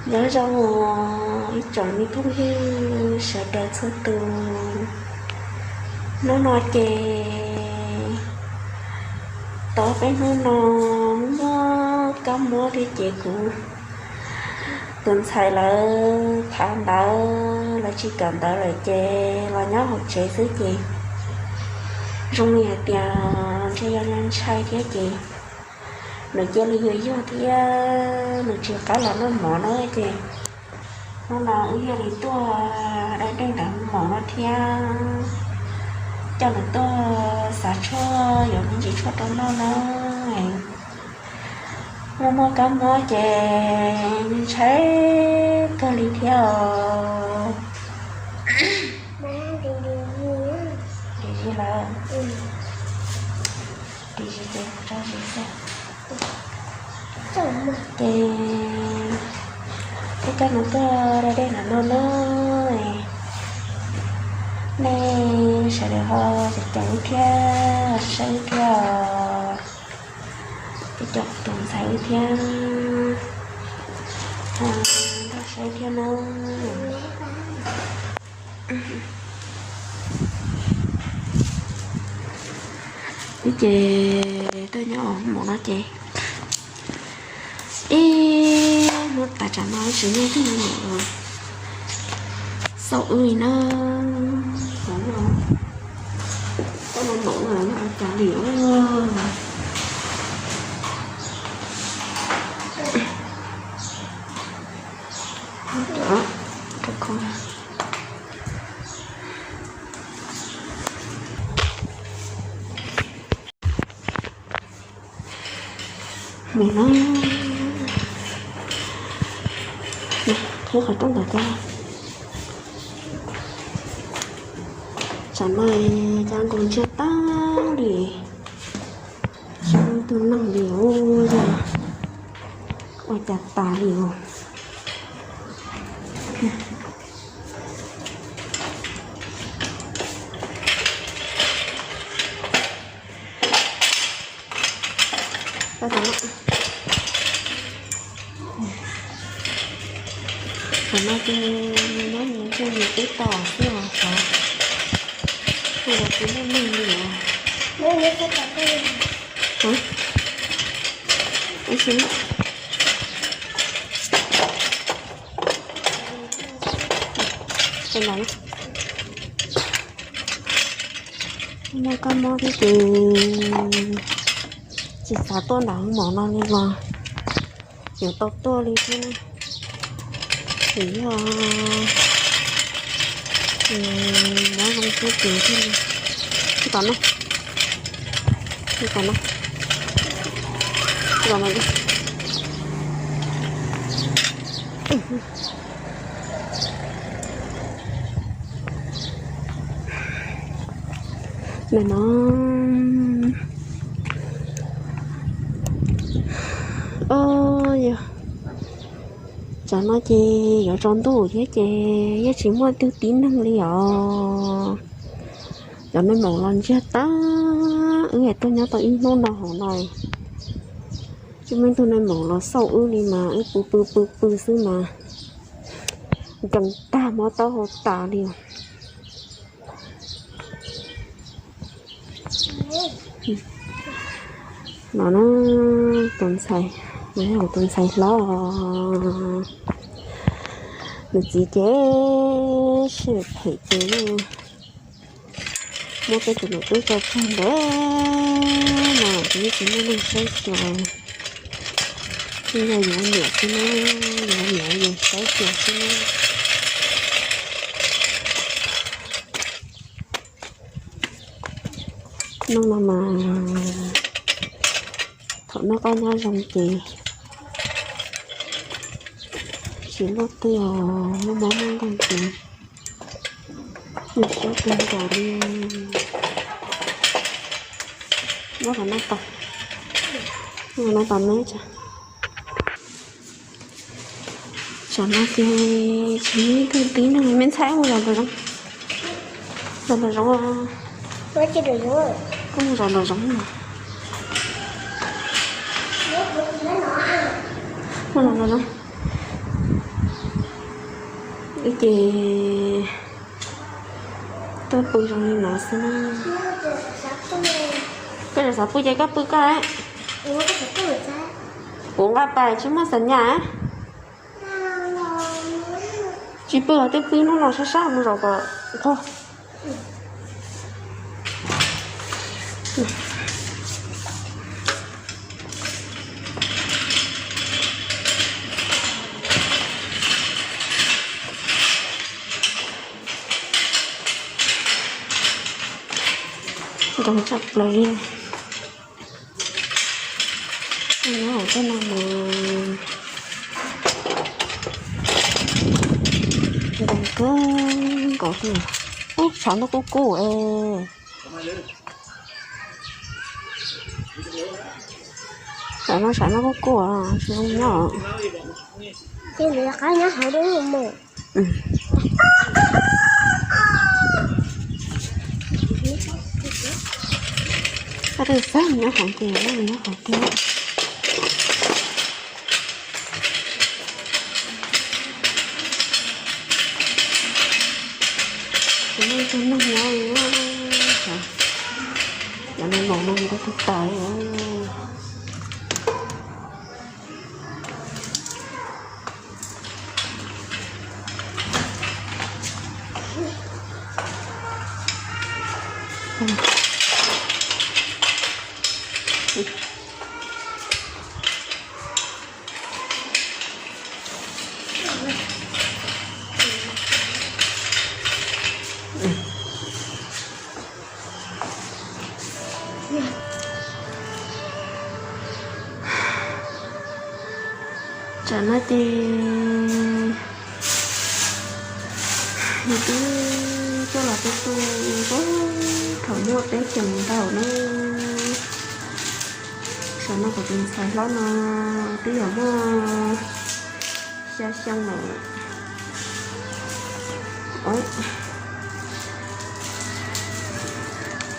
Nyob zoo os ib tsoom me phooj ywg sawv daws txhua tus. Hnub no ces tau peb hnub no muaj kab mob thiab ces kuv tus ntxhais lawv thav ntawv lawv tsis kawm ntawv lawm ces los nyob hauv tsev xwb ces zoo li hais tias ntshe yog ntshai thiab ces nws cia li yuag yuag thiab nws tsis qab los noj mov na ces hnub no wb thiaj li tuaj da dej ntawm mov no thiab coj nws tuaj xav tshuaj yuav me ntsis tshuaj rau noj na. Muaj muaj kab mob ces ntshai kawg li thiab os. Dim zis lawm. Dim zis ces tso zis xwb. Ces peb coj nws tuaj da dej ntawm no na. Nej sawv daws ho caum caum wb thiab saib wb thiab os. Peb cov tus ntxhais wb thiab ho nrog saib thiab na. Wb ces tuaj nyob hauv mom no ces ib hnub tas tsam no tsis muaj ib tug me nyuam xauj wb li na. Koj no mom no ua cas li os. Mus no, qhib qhov rooj ntawd tag. Tsam no cas nkaus ntsiag tag li, tsis muaj ib tug neeg li os, ua cas tas li os. Qhov no ces nyob nws ntsej nws twb tom xwb os, qhov no los tsis muaj neeg li os. Ib sim, muaj kab mob thiab ces tsis xav tuaj nram hoob mom no li los yuav tau tuaj li thiab na. Vim yog mob zoo xwb ces thiaj li, tsis kom no, tsis kom no, tsis kom no. Nim no, o, yog tsam no ces yuav tsaus ntuj thiab ces yeej tsis muaj tug tib neeg li os. Cov neeg maum los ntsiag tag, wb tuaj nyob tau ib hnub no hauv no, tsis muaj ib tug neeg maum los xauj wb li mas wb pw pw pw pw xwb mas nkees tag mob taub hau tas li os. No na, tus ntxhais, no yog tus ntxhais hlob, nws txiv ces siab phem ces muab peb tus maum tub tso tseg ntev no ces yeej tsis muaj neeg saib xyuas, yeej yog yus niam xwb na, yus niam yus saib xyuas xwb na. Hnub no mas thaum noj qab nyob zoo ces tsis luaj twg, muaj mob muaj nkeeg ces nws siab kawg nkaus li. Muab qhov no tau, muab qhov no tau me tsa. Tsam no ces tsis muaj ib tug tib neeg, me ntxhais mus zov nraum zoov, zov nraum zoov, koj mus zov nraum zoov, mus zov nraum zoov. Ces tuaj pw zoo li no xwb na. Koj xav pw ces koj pw koj. Kuv nqa pais tsis muaj xav nyas. Tsis pw los twb pw hnub no sab sab mus zaum kom qhuav. Nkoos tshaj plaws li. Nyob hauv tej no mas nkoos kawg nkaus li. Ub, tshav no kuj kub es. Tshav no, tshav no kuj kub, tsis zoo nyob. Ces nws qab nyob hauv dub mus. Koj twb xav nyob hauv ces nyob hauv tiag. Kuv muaj ib tug neeg nyob, cov me mom no kuv twb tau. Tsam no ces nws twb coj los tu tu, thaum muaj peb xyoos ntau na. Saum no kuv tus ntxhais hlob no twb yog muaj xya xyoo lawm.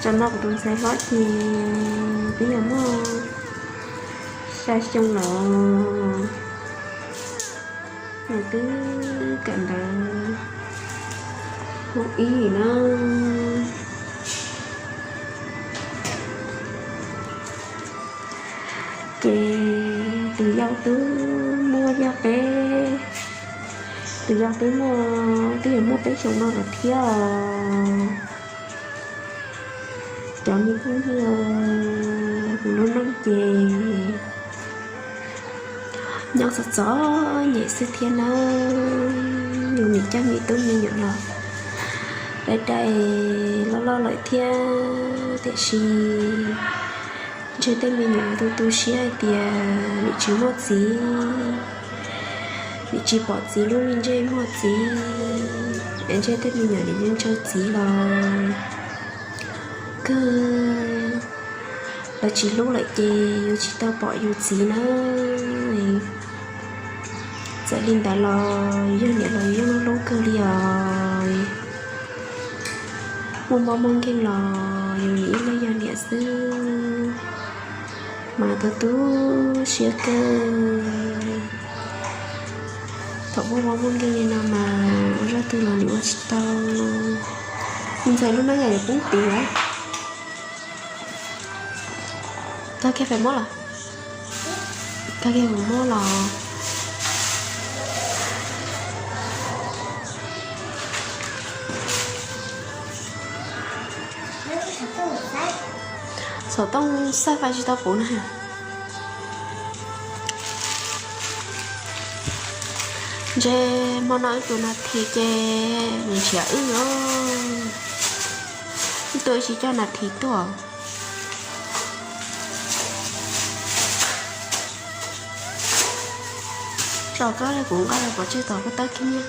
Saum no kuv tus ntxhais hlob ces twb yog muaj xya xyoo lawm. Nws twb kawm ntawv hoob ib na. Ces tus yau twb muaj yog peb, tus yau twb muaj, twb yuav muaj peb xyoos no lawm thiab os. Cov me phooj ywg, kuv lub neej ces nyob txom txom nyem xwb thiab nawb. Yus nim coj me tub me nyuam los dai dai loj loj lawm thiab, tiam sis ntshe tej me nyuam tu tu siab hais tias nim tsis muaj txiv, nim tsis pom txiv lub me ntsej muag txiv, es ntshe tej me nyuam nim ntshaw txiv los kawg, lawv tsis hlub lawm ces yuav tsis tau pom yus txiv na. Txawm li ntawd los yog niam los yus yeej hlub kawg li os. Muaj mob muaj nkeeg los yus nim ib leeg yog niam xwb mas tu tu siab kawg. Thaum muaj mob muaj nkeeg li no mas ua zaj twg los nim ua tsis tau. Ntxhais lub neej yog yuav poob tid lawm. Tag kiag fais mob los, tag kiag fais mob los. Xov tooj xav fais tsis tau puv na. Ntshe hmo no wb tus nas this ces nws nrhiav wb os. Wb tuaj tsis coj nas this tuaj. Tso koj li kuv nqa los pov tseg tom koj tab kib nyiab.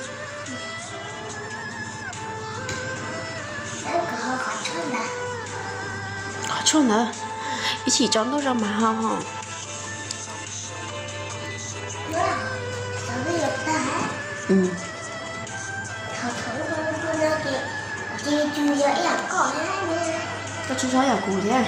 Qhov tshuaj ntawd ib chim tsaus ntuj zog mas ho. Koj tsis tso yam kuv thiab.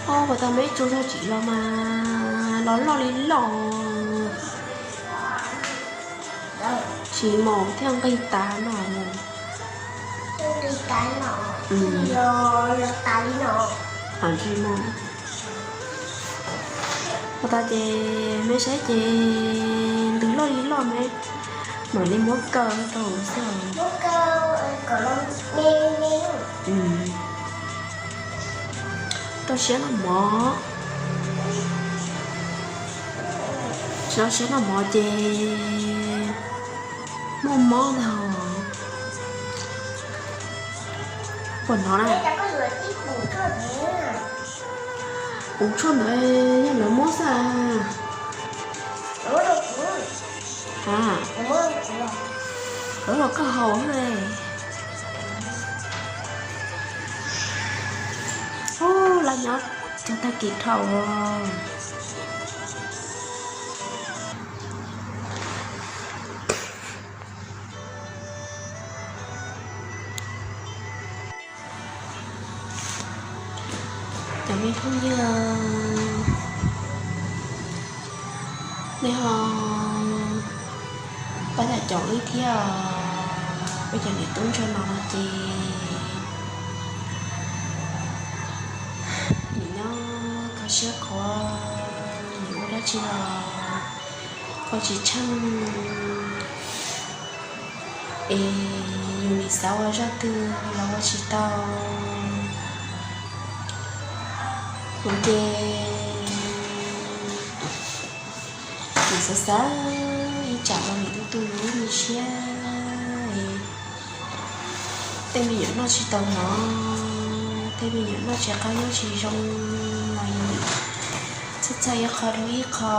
Ob, puas tau muaj ib tug zaj tsim los mas los loj li loj, tsis mos thiaj nqig tas no. Tsis mos. Ua tas ces me saib ces ntws loj li loj me, mam li muab kaw rau xwb. Rau siab noj mov, rau siab noj mov ces muaj mob ntag. Puas hnov na? Puv tshuaj ntawd yog lawv muab xwb. A, lawv los koj haus xwb. Ub, lawv nyob txog tag kis dhau. Cov me phooj ywg, nej ho pab tam caum wb thiab os. Peb cov niam tub ntsuag no ces nim nyob kho siab qhuav, nim ua dab tsi los kho tsis tsheej, es yus nim xav ua zaj twg los ua tsis tau. Kuv ces nim xav xav ib tsam los nim tu tu yus lub me siab. Tej me nyuam noj tsis tau mov, tej me nyuam noj tsis qab nyob tsis zoo los yus txhawj txhawj ib qho rau ib qho.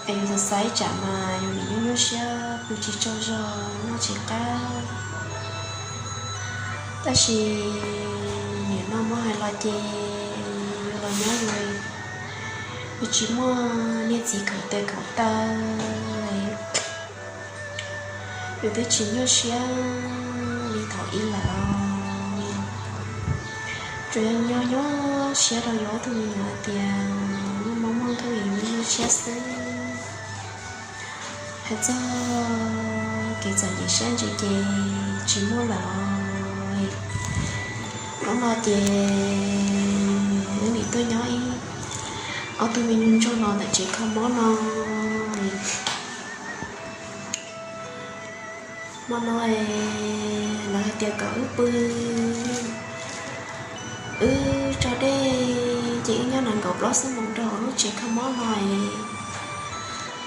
Es yus xav xav ib tsam mas yus nim nyuaj nyuaj siab pw tsis tsaug zog noj tsis qab. Tab sis nim no muab hais los ces yus los nyob yus, yus tsis muaj niag txiv khaws tes khaws taw, yus twb tsis nyuaj siab li thaum ub lawm. Tsuas yog nyuaj nyuaj siab rau yus ob tug me nyuam hais tias muaj mob muaj nkeeg yus nyuaj nyuaj siab xwb. Hais txog kev txom nyem siab ntsws ces tsis muaj lawm. Hnub no ces wb nim tuaj nyob ib ob tug me nyuam ntsuag no ntawm tsev kho mob no. Hmo no lawv hais tias kom wb pw, wb tso dej ces wb nyob nees nkaum plaub xuab moos rau hauv lub tsev kho mob no es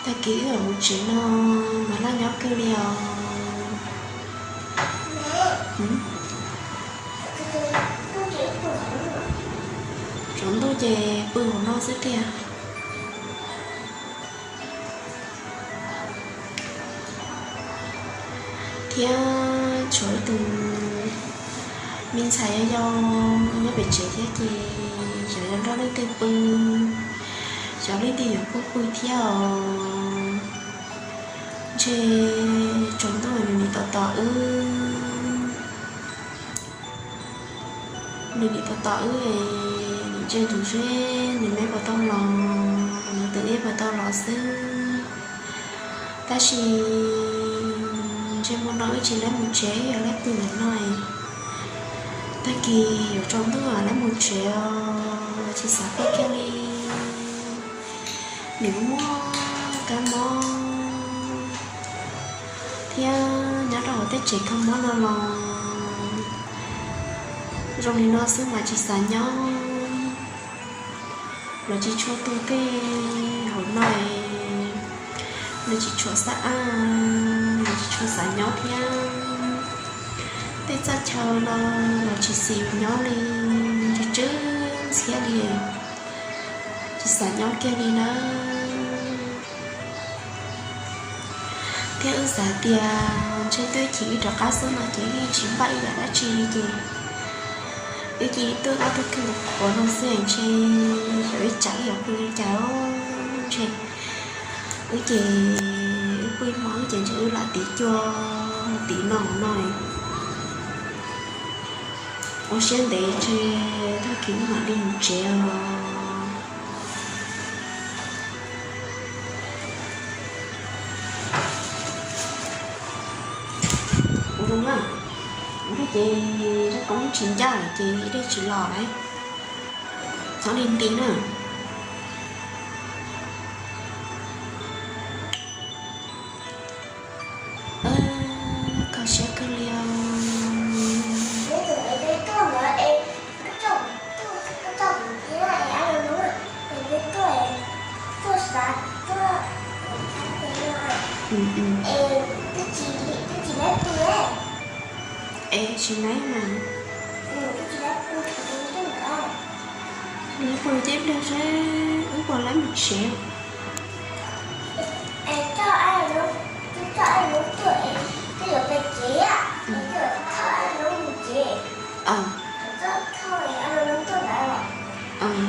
tag kis wb mam mus tsev no mas laj nyob kawg li os. Tsaus ntuj ces pw hauv no xwb tiag. Thiab tshuav ib tug me ntxhais yau yau nyob pem tsev thiab ces xyov yog nrog leej twg pw, xyov leej twg yuav pub pw thiab os. Ntshe tsaus ntuj nws nim tos tos wb. Nws nim tos tos wb es nws ntsia ntsoov seb nws me puas tau los, nws tus me puas tau los xwb. Tab sis ntshe hmo no wb tsis laib mus tsev, yog laib pw ntawm no es tag kis yuav tsaus ntuj laib mus tsev os, tsis xav pw kiag li. Nws muaj kab mob thiab nyob rau hauv tej tsev kho mob no los zoo li no xwb mas tsis xav nyob. Lawv tsis tshua tu tej hauv no, lawv tsis tshua xab ab, lawv tsis tshua xav nyob thiab. Tej txoj chaw no los tsis xis nyob li, tsw tsw ntxhiab li, tsis xav nyob kiag li nawb. Thiab wb xav tias ntshe twb chim wb rov qab xwb no ces wb yeej tsis npaj ib yam dab tsi li ces wb cia li tuaj ob tug kheej qhuav no xwb ntshe xyov ib tsam wb yuav pw li cas ntshe. Wb ces wb pw ib hmo wb ces ntshe wb lam tiv cua tiv no no. Ua siab ntev tse, tag kis wb mam li mus tsev os. Ua zoo na, ua ces zaj koob tsis ncaj ces dej tsis los lawm, txhob li nti na. Kho siab kawg li os. Es tsis laib mas, laib pw tib pliag seb wb puas laib mus tsev.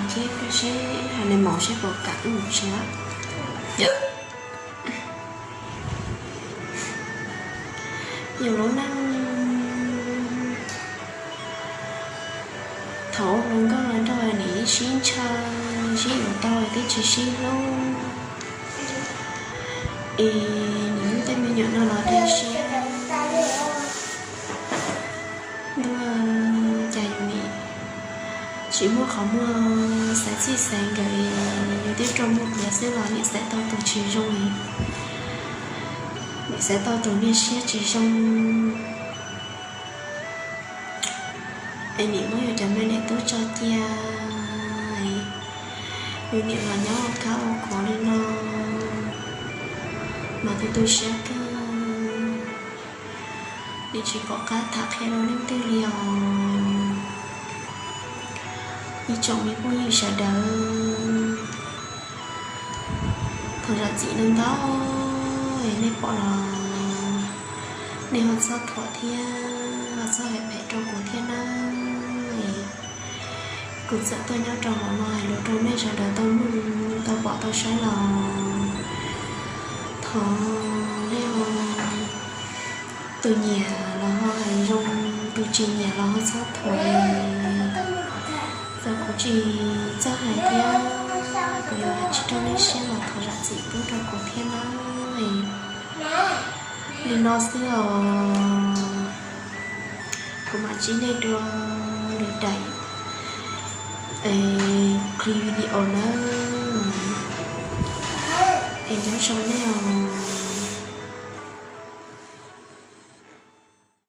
Ces seb hais nws maum seb puas kam wb mus tsev. Yus lub neej thaum ua hluas nkauj los nrog nim sib ntshaw sib yuav tau twb tsis sib hlub. Es nim lub tej me nyuam no los dai siab ntuj, cas yus nim tsis muaj qhov muag xaiv txij xaiv nkawm, yus twb rau muag pliav xwb los nim xaiv tau tus tsis zoo li, nim xaiv tau tus niaj siab tsis zoo. Es nim muab yus cov me niam tub tso cia, yus nim los nyob ua kab ua khuav li no mas tu tu siab kawg. Nim tsis pom qab tham qhia rau leej twg li os. Ib tsoom me phooj ywg sawv daws, thaum zam txim no ntau, nej pom los nej ho txhob thuam thiab ho txhob hais phem rau kuv thiab nawb. Kuv txawm tuaj nyob rau hauv no hais lus rau nej sawv daws tau mloog tau pom tau saib los thov nej ho, tus nyiam los ho hais zoo, tus tsis nyiam los ho txhob thuam. Txawm kuv tsis txawj hais thiab kuv yuav hais tsis raug nej siab los thov zam txim pub rau kuv thiab nawb. Li no xwb os, kuv mam ntsib nej dua lwm daim clip video nawb. Es nyob zoo nej os.